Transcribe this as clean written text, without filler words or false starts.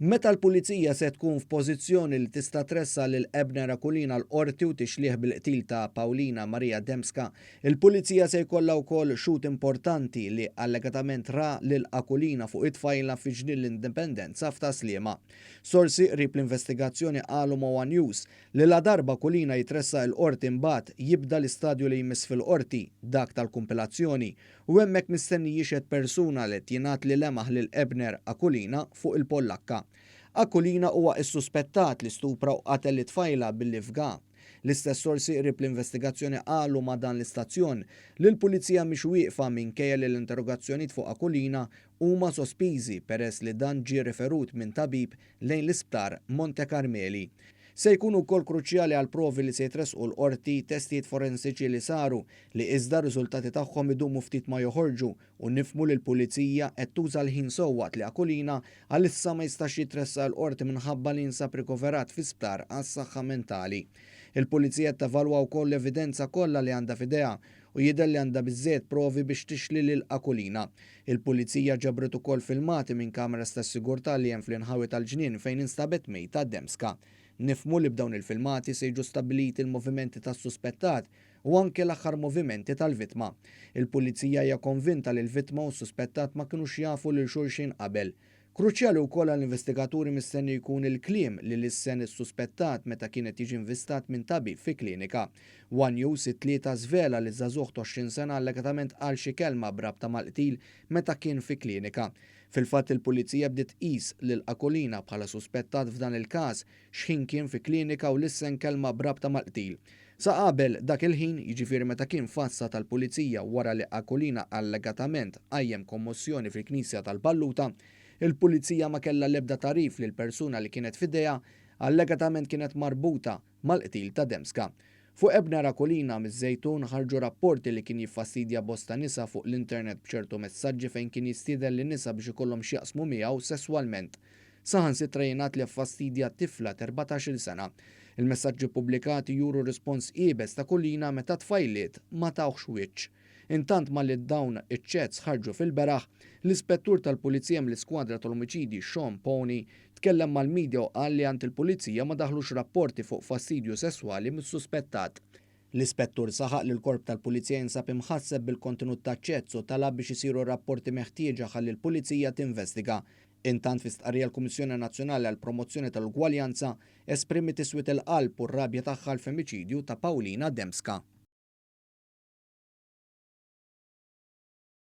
Meta l-Pulizija se tkun f'pożizzjoni li tista' tressaq lil Ebner Aquilina l-Qorti u tixlih bil-qtil ta' Paulina Maria Dembska, il-Pulizija se jkollha wkoll xhud importanti li allegatament ra lil Aquilina fuq it-tfajla fi Ġnien l-Indipendenza f'Tas-Sliema. Sorsi qrib l-investigazzjoni qalu ma' one News li ladarba Aquilina jitressaq il-Qorti imbagħad jibda l-istadju li jmiss fil-Qorti, dak tal-kumpilazzjoni, u hemmhekk mistenni jixhed persuna li qed jingħad li lemaħ lil Ebner Aquilina fuq il-Pollakka. Aquilina huwa issuspettat li stupra u qatel lit-tfajla billi fga. L-istess sorsi qrib l-investigazzjoni qalu ma' dan l-istazzjon li l-Pulizija mhix wieqfa minkejja li l-interrogazzjonijiet fuq Aquilina huma sospiżi peress li dan ġie riferut minn tabib lejn l-Isptar Monte Carmeli. Se jkunu wkoll kruċjali għall-provi li se jitressqu l-Qorti testijiet forensiċi li saru, li iżda r-riżultati tagħhom idumu ftit ma joħorġu u nifhmu li l-Pulizija qed tuża l-ħin sew waqt li Aquilina għalissa ma jistax jitressaq il-Qorti minħabba li jinsab rikoverat fi sptar għas-saħħa mentali. Il-Pulizija qed tevalwa wkoll l-evidenza kollha li għandha f'idejha u jidher li għandha biżżejjed provi biex tixli lil Aquilina. Il-Pulizija ġabret ukoll filmati minn kameras tas-sigurtà li hemm fl-inħawi tal-ġnien fejn instabet mejta Dembska. Nifhmu li b'dawn il-filmati se jiġu stabbiliti l-movimenti tas-suspettat u anke l-aħħar movimenti tal-vittma. Il-Pulizija hija konvinta li l-vittma u s-suspettat ma kinux jafu lil xulxin qabel. Kruċjali wkoll għall-investigaturi mistenni jkun il-kliem li lissen is-suspettat meta kien qed jiġi invistat minn tabib fi klinika. One News it-Tlieta żvela li żagħżugħ ta' 20 sena allegatament qal xi kelma b'rabta mal-qtil meta kien fi klinika. Fil-fatt il-Pulizija bdiet tqis lil Aquilina bħala suspettat f'dan il-każ x'ħin kien fi klinika u lissen kelma b'rabta mal-qtil. Sa qabel dak il-ħin, jiġifieri meta kien f'għassa tal-Pulizija wara li Aquilina allegatament qajjem kommossjoni fil-Knisja tal-Balluta, il-Pulizija ma kellha l-ebda tagħrif li l-persuna li kienet f'idejha allegatament kienet marbuta mal-qtil ta' Dembska. Fuq Ebner Aquilina miż-Żejtun ħarġu rapporti li kien jiffastidja bosta nisa fuq l-internet b'ċertu messaġġi fejn kien jistieden lin-nisa biex ikollhom x'jaqsmu miegħu sesswalment. Saħansitra jingħad li ffastidja tifla t'erbatax-il sena. Il-messaġġi ppubblikati juru rispons iebes ta' Aquilina meta t-tfajliet ma tawhx wiċċ. Intant malli dawn iċ-chats ħarġu fil-beraħ, l-Ispettur tal-Pulizija mill-Iskwadra tal-Omiċidji Sean Pawney tkellem mal-media u qal li għand il-Pulizija ma daħlux rapporti fuq fastidju sesswali mis-suspettat. L-Ispettur saħaq li l-Korp tal-Pulizija jinsab imħasseb bil-kontenut taċ-chats u talab biex isiru r-rapporti meħtieġa ħalli l-Pulizija tinvestiga. Intant fi stqarrija l-Kummissjoni Nazzjonali għall-Promozzjoni tal-Ugwaljanza esprimiet is-swied il-qalb u r-rabja tagħha għall-femiċidju ta' Paulina Dembska.